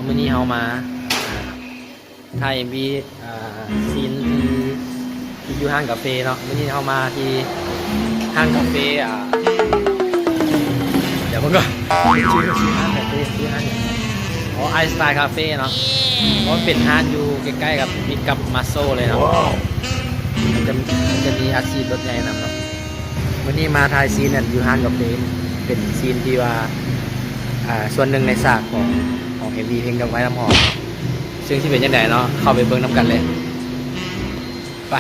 ມື້ນີ້ເຮົາມາ ອ່າ ຖ່າຍເອັມວີ ອ່າ ຊີນທີ່ ທີ່ຢູ່ຮ້ານກາເຟເນາະ. ມື້ນີ້ເຮົາມາທີ່ຮ້ານກາເຟ ອ່າ ດຽວເບິ່ງກ່ອນ ຊື່ ຊື່ຮ້ານກາເຟ ຊື່ຮ້ານຫຍັງ? ອໍ Ice Style Cafe ເນາະ. ເພາະມັນເປັນຮ້ານຢູ່ໃກ້ໆກັບ ຕິດກັບ Marshall ເລີຍເນາະ. ມັນຈະ ມັນຈະມີອັດສີດລົດໃຫຍ່ນຳເນາະ. ມື້ນີ້ມາຖ່າຍຊີນ ອັນ ຢູ່ຮ້ານກາເຟ ເປັນຊີນທີ່ວ່າ ອ່າ ສ່ວນໜຶ່ງໃນສາກຂອງ ຂອງເອັມວີເພງດອກໄມ້ນ້ຳຫອມ ເຊິ່ງຊິເປັນຈັ່ງໃດເນາະ ເຂົ້າໄປເບິ່ງນຳກັນເລີຍ ໄປ.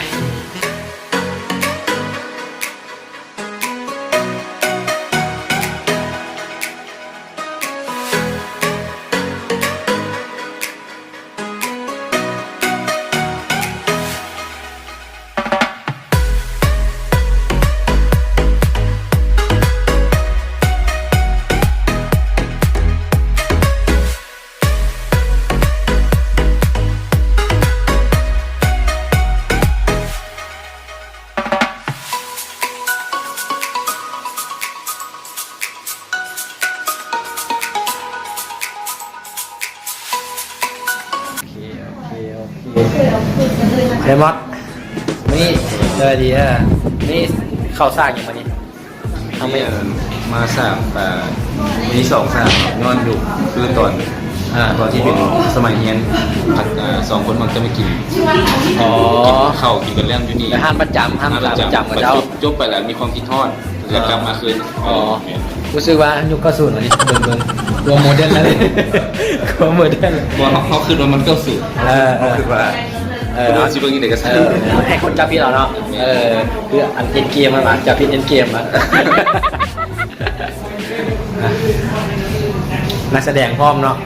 ໂອເຄ ໂອເຄ ໂອເຄ ເດມອດ ມື້ນີ້ ສະບາຍດີ ເອີ ມື້ນີ້ເຂົ້າສາກຫຍັງມື້ນີ້? ເຮົາມີ ເອີ ມາສາກ ເອີ ມີສອງສາກ ຍ້ອນຢູ່ ຄືຕອນ ອ່າ ຕອນທີ່ເປັນສະໄໝຮຽນ ເອີ ສອງຄົນມັກຈະມາກິນ ອໍ ກິນເຂົ້າ ກິນກັນແລ້ວຢູ່ນີ້ ແລ້ວຮ້ານປະຈຳ ຮ້ານປະຈຳ ເຂົາເຈົ້າ ຈົບ ຈົບໄປແລ້ວມີຄວາມຄິດຮອດ ແລ້ວກັບມາຄືນ ອໍ ແມ່ນ ຮູ້ສຶກວ່າຍຸກເກົ້າສິບອັນນີ້ ເບິ່ງ ເບິ່ງ ກວ່າໂມເດີນແລ້ວ ກວ່າໂມເດີນ ບໍ່ ເຮົາ ເຮົາຄິດວ່າມັນເກົ້າສິບ ເອີ ເອີ ເຮົາຄິດວ່າ ເອີ ເຮົາຊິເບິ່ງຈັ່ງໃດກໍຊ່າງ ເອີ ໃຫ້ຄົນຈັບຜິດເອົາເນາະ ເອີ ຄືອັນເອັນເກມມັນວ່າ ຈັບຜິດເອັນເກມມັນ ນັກສະແດງພ້ອມເນາະ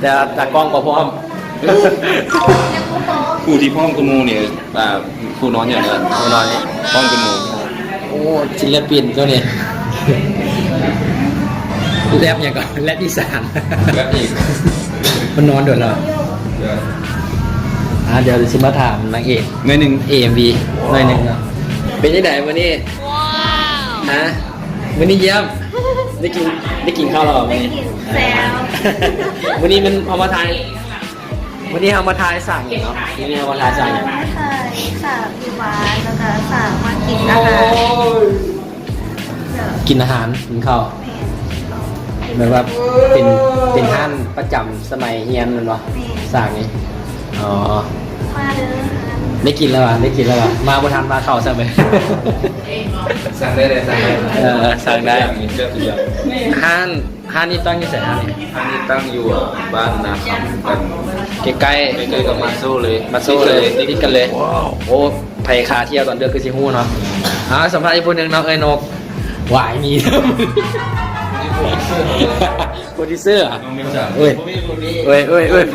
ແຕ່ຕາກ້ອງບໍ່ພ້ອມ ຜູ້ທີ່ພ້ອມກວ່າໝູ່ນີ້ ອ່າ ຜູ້ນອນຢູ່ນີ້ ຜູ້ນອນນີ້ພ້ອມກວ່າໝູ່ ໂອ້ ສິນລະປິນໂຕນີ້ ແລັບຫຍັງກໍ ແລັບອີສານ ແລັບອີກ ມັນນອນໂດນແລ້ວ ອ່າ ດຽວຊິມາຖາມນາງເອກໜ້ອຍໜຶ່ງ ເອັມວີ ໜ້ອຍໜຶ່ງເນາະ ເປັນຈັ່ງໃດມື້ນີ້? ວ້າວ ຮະ ມື້ນີ້ຢ້ຽມ ໄດ້ກິນ ໄດ້ກິນເຂົ້າແລ້ວບໍ່ມື້ນີ້? ໄດ້ກິນແລ້ວ ມື້ນີ້ມັນເຮົາມາຖ່າຍ ມື້ນີ້ເຮົາມາຖ່າຍສາກຫຍັງເນາະ? ມື້ນີ້ເຮົາມາຖ່າຍສາກຫຍັງ? ມາຖ່າຍສາກຢູ່ບ້ານ ແລ້ວກໍສາກມາກິນອາຫານ ໂອ້ຍ ກິນອາຫານ ກິນເຂົ້າ ແມ່ນ ແບບວ່າເປັນ ເປັນຮ້ານປະຈຳສະໄໝຮຽນແມ່ນບໍ່? ແມ່ນ ສາກນີ້ ອໍ ມາເດີ ໄດ້ກິນແລ້ວຫວາ? ໄດ້ກິນແລ້ວຫວາ? ມາບໍ່ທັນ ມາເຂົ້າຊ້ຳເລີຍ ສັ່ງໄດ້ເລີຍ ສັ່ງໄດ້ ເອີ ສັ່ງໄດ້ ທຸກຢ່າງມີເກືອບທຸກຢ່າງ ຮ້ານ ຮ້ານນີ້ຕັ້ງຢູ່ໃສ? ຮ້ານນີ້ ຮ້ານນີ້ຕັ້ງຢູ່ບ້ານນາຄຳ ກັນ ໃກ້ໆ ໃກ້ໆກັບມາໂຊເລີຍ ມາໂຊເລີຍ ຕິດກັນເລີຍ ຕິດກັນເລີຍ ໂອ້ ໃຜຂາທ່ຽວຕອນເດິກຄືຊິຮູ້ເນາະ ອ່າ ສຳພາດອີກຜູ້ໜຶ່ງເນາະ ເອີຍນົກ ຫວາຍ ມີ ໂປຣດິວເຊີ ໂອ້ຍ ໂອ້ຍ ໂອ້ຍ ໂອ້ຍ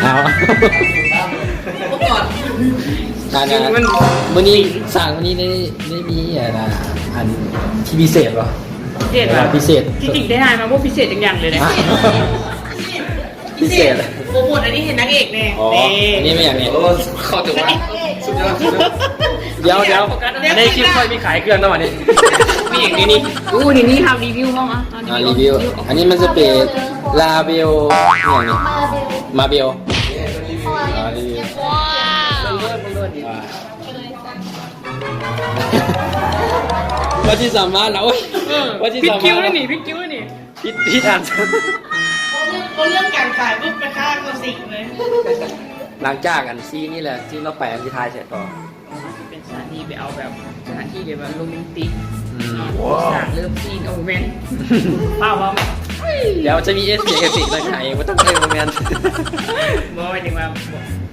ເອົາ ອັນ ມື້ນີ້ ສາກມື້ນີ້ໄດ້ ໄດ້ມີອັນ ອັນທີ່ພິເສດບໍ່? ພິເສດຫວາ? ພິເສດ ທີ່ຈິງໄດ້ຖ່າຍມາບໍ່ພິເສດຈັກຢ່າງເລີຍເດ້ ພິເສດ ໂປຣໂມດອັນນີ້ໃຫ້ນາງເອກແດ່ ອໍ ນີ້ ອັນນີ້ແມ່ນຫຍັງນີ້? ໂອ້ ເຂົ້າໃຈວ່າ ສຸດຍອດ ສຸດຍອດ ດຽວ ດຽວ ໃນຄລິບຂ້ອຍມີຂາຍເຄື່ອງນຳອັນນີ້ ມີຫຍັງໃນນີ້? ໂອ້ ໃນນີ້ເຮົາຣີວິວພ້ອມ ອ່ະ ອ່າ ຣີວິວ ອ່າ ຣີວິວ ອັນນີ້ມັນຈະເປັນລາເວວ ອີຫຍັງນີ້? ມາເບວ ມາເບວ ອ່າ ຣີວິວ ວ້າວ ວ່າຊິສາມາດລະ ໂອ້ຍ ເອີ ວ່າຊິສາມາດລະ ຜິດຄິວແລ້ວນີ້ ຜິດຄິວແລ້ວນີ້ ຜິດ ຜິດອັນ ເວົ້າເລື່ອງ ເວົ້າເລື່ອງການຂາຍປຸບ ແມ່ຄ້າກໍສິງເລີຍ ຫຼັງຈາກອັນຊີນນີ້ແຫຼະ ຊີນຕໍ່ໄປອັນຊິຖ່າຍໃສຕໍ່? ເປັນສະຖານທີ່ໄປເອົາແບບ ສະຖານທີ່ແບບວ່າໂຣແມນຕິກ ອືມ ເນາະ ສາກເລີບຊີນ ໂອ້ ແມ່ນ ຟ້າວເວົ້າ ດຽວຈະມີເອັຟເຟັກ ເອັຟເຟັກໃນໄຫ ບໍ່ຕ້ອງເອີ ບໍ່ແມ່ນ ບໍ່ ໝາຍເຖິງວ່າ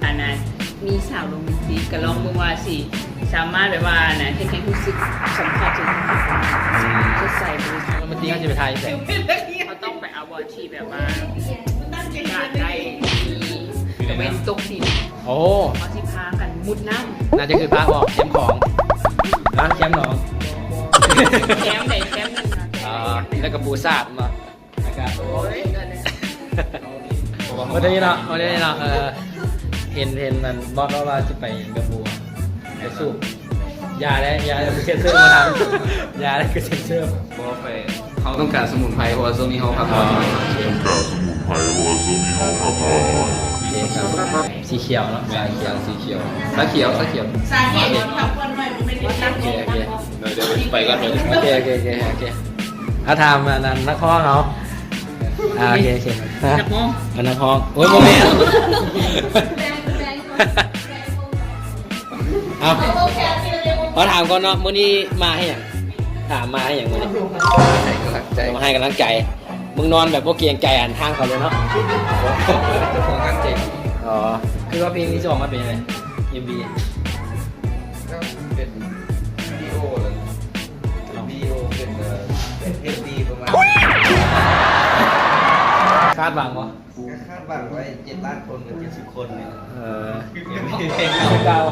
ອັນນັ້ນ ມີສາວໂຣແມນຕິກ ກໍລອງເບິ່ງວ່າຊິສາມາດແບບວ່າ ອັນນັ້ນ ເຮັດໃຫ້ຮູ້ສຶກສຳພັດເຖິງຄວາມ ອືມ ສົດໃສບໍລິສຸດ ໂຣແມນຕິກ ເຮົາຈະໄປຖ່າຍໃສ? ເຮົາຕ້ອງໄປເອົາບ່ອນທີ່ແບບວ່າ ອາກາດໄດ້ ມີຕາເວັນຕົກດິນ ໂອ້ ເຮົາຊິພາກັນມຸດນ້ຳ ໜ້າຈະຄືພາອອກແຄມຂອງ ນະ ແຄມໜອງ ແຄມໃດແຄມໜຶ່ງນະ ອ່າ ແລ້ວກໍປູສາດເນາະ ອາກາດ ໂອ້ຍ ວັນນີ້ເນາະ ວັນນີ້ເນາະ ເອີ ເຫັນ ເຫັນອັນບອສເວົ້າວ່າຊິໄປດອກບົວ ໄປສູບ ຢ່າເດ້ ຢ່າເດ້ ເຊັນເຊີບໍ່ທັນ ຢ່າເດ້ ເຊັນເຊີ ບໍ່ໄປ ເຮົາຕ້ອງການສະໝຸນໄພ ເພາະວ່າຊ່ວງນີ້ເຮົາພັກຜ່ອນ. ຕ້ອງການສະໝຸນໄພ ເພາະວ່າຊ່ວງນີ້ເຮົາພັກຜ່ອນ. ໂອເຄ ໂອເຄ ສາຍຂຽວເນາະ ສາຍຂຽວ ສາຍຂຽວ ສາຍຂຽວ ສາຍຂຽວ ສາຍຂຽວ ໂອເຄ ໂອເຄ ໂອເຄ ໄປກ່ອນ ໂອເຄ ໂອເຄ ໂອເຄ ໂອເຄ ອ່ະ ຖາມອັນນັ້ນ ນັກຮ້ອງເຮົາ ອ່າ ໂອເຄ ໂອເຄ ນັກຮ້ອງ ເອີ ນັກຮ້ອງ ໂອ້ຍ ບໍ່ແມ່ນ ເອົາ ຂໍຖາມກ່ອນເນາະ ມື້ນີ້ມາເຮັດຫຍັງ? ຖາມມາເຮັດຫຍັງມື້ນີ້? ໃຫ້ກຳລັງໃຈ ມາໃຫ້ກຳລັງໃຈ. ມຶງນອນແບບບໍ່ເກງໃຈອັນທາງເຂົາເລີຍເນາະ. ເຈົ້າຂອງງານເຈັງ. ອໍ ຄືວ່າເພງນີ້ຈະອອກມາເປັນຈັ່ງໃດ ເອັມວີ? ກໍເປັນວິດີໂອແຫຼະ ວິດີໂອເປັນ ເອີ ເປັນເອັມວີປະມານ. ຄາດຫວັງບໍ່? ກໍຄາດຫວັງໄວ້ເຈັດລ້ານຄົນກັບເຈັດສິບຄົນນີ້. ເອີ ເພງເກົ່າ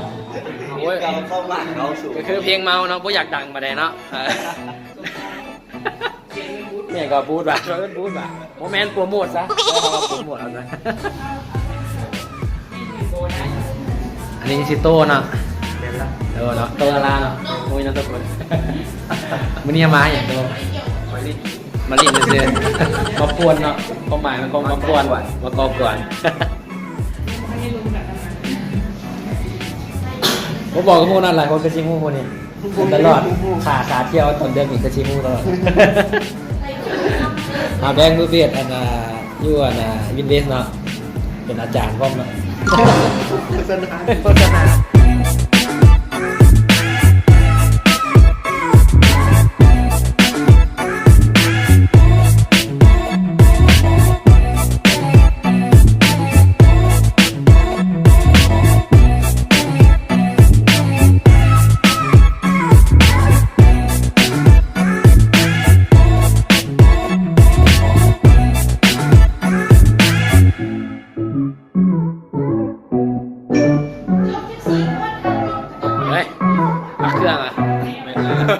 ໂອ້ຍ ເພງເກົ່າເຂົ້າມາເຂົ້າສູ່ ກໍຄືເພງເມົາເນາະ ບໍ່ຢາກດັງປານໃດເນາະ. ເອີ ແມ່ນກໍບູດວ່າ ເອີ້ນບູດວ່າ ບໍ່ແມ່ນໂປຣໂມດຊະ ເອີ້ນວ່າໂປຣໂມດເອົາຊະ. ອັນນີ້ຊິໂຕເນາະ ແມ່ນລະ ເອີເນາະ ໂຕລາເນາະ ໂອ້ຍ ນາມສະກຸນ. ມື້ນີ້ມາຫຍັງໂຕ? ມາຫຼິ້ນ ມາຫຼິ້ນຊື່ໆ ມາປ່ວນເນາະ ຄວາມໝາຍມັນກໍມາປ່ວນ ມາກໍ່ກວນ ບໍ່ບອກກໍຮູ້ນັ້ນ ຫຼາຍຄົນກໍຊິຮູ້ຜູ້ນີ້ ຕະຫຼອດ ຂາ ຂາທ່ຽວຕອນເດືອນນີ້ກໍຊິຮູ້ຕະຫຼອດ. ເຮົາແບງມືເບດ ອັນ ອ່າ ຢູ່ ອັນ ອ່າ ວິນເວສເນາະ ເປັນອາຈານພ້ອມເນາະ. ໂຄສະນາ ໂຄສະນາ. ເຮີ້ຍ ປັກເຄື່ອງອະ.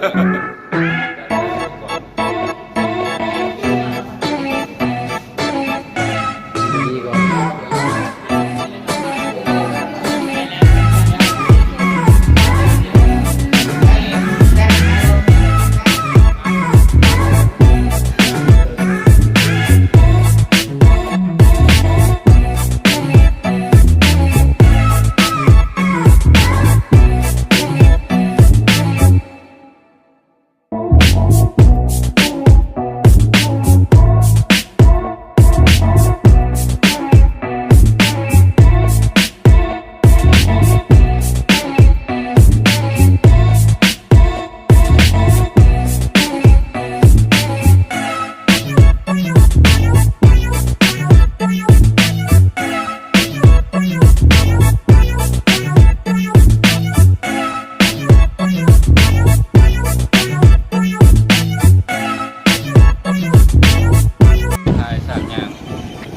ຖ່າຍສາມຢ່າງ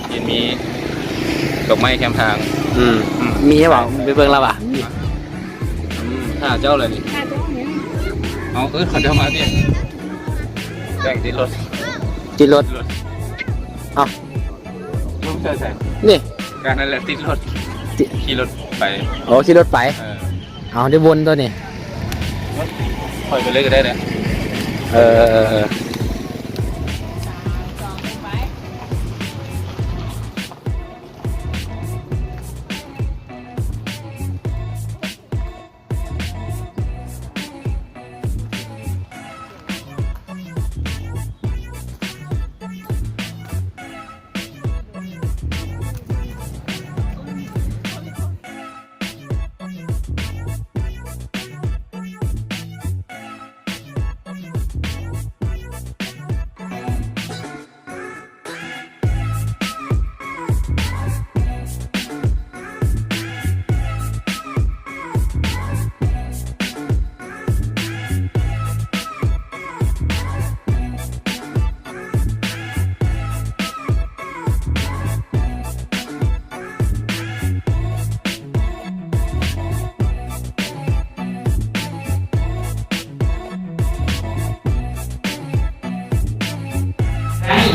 ເຫັນມີດອກໄມ້ແຄມທາງ. ອືມ ອືມ ມີຫວາ? ໄປເບິ່ງລະຫວາ? ອືມ ຖ້າເຈົ້າລະນີ້ ຖ້າເຈົ້າຫຍັງ? ເອົາ ເອີ້ນເຂົາເຈົ້າມາຕິ ແຕ່ງຕິດລົດ ຕິດລົດ ລົດ ເອົ້າ ລົດໃສ່ ນີ້ ການນັ້ນແຫຼະ ຕິດລົດ ຕິ ຂີ່ລົດໄປ. ໂອ້ ຂີ່ລົດໄປ ເອີ ເອົາ ໄດ້ວົນຕົວນີ້ ຂ້ອຍໄປເລີຍກໍໄດ້ແຫຼະ. ເອີ ເອີ ເອີ ເອີ.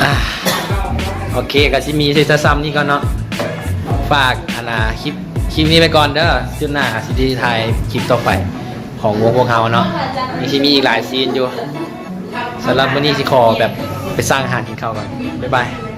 ອ່າ ໂອເຄ ກໍຊິມີແຕ່ຊ່ຳນີ້ກ່ອນເນາະ ຝາກ ອັນນ່າ ຄລິບ ຄລິບນີ້ໄວ້ກ່ອນເດີ ຈຸດໜ້າຊິໄດ້ຖ່າຍຄລິບຕໍ່ໄປຂອງວົງພວກເຮົາເນາະ ຍັງຊິມີອີກຫຼາຍຊີນຢູ່. ສຳລັບມື້ນີ້ຊິຂໍແບບໄປສ້າງອາຫານກິນເຂົ້າກ່ອນ. ບາຍບາຍ.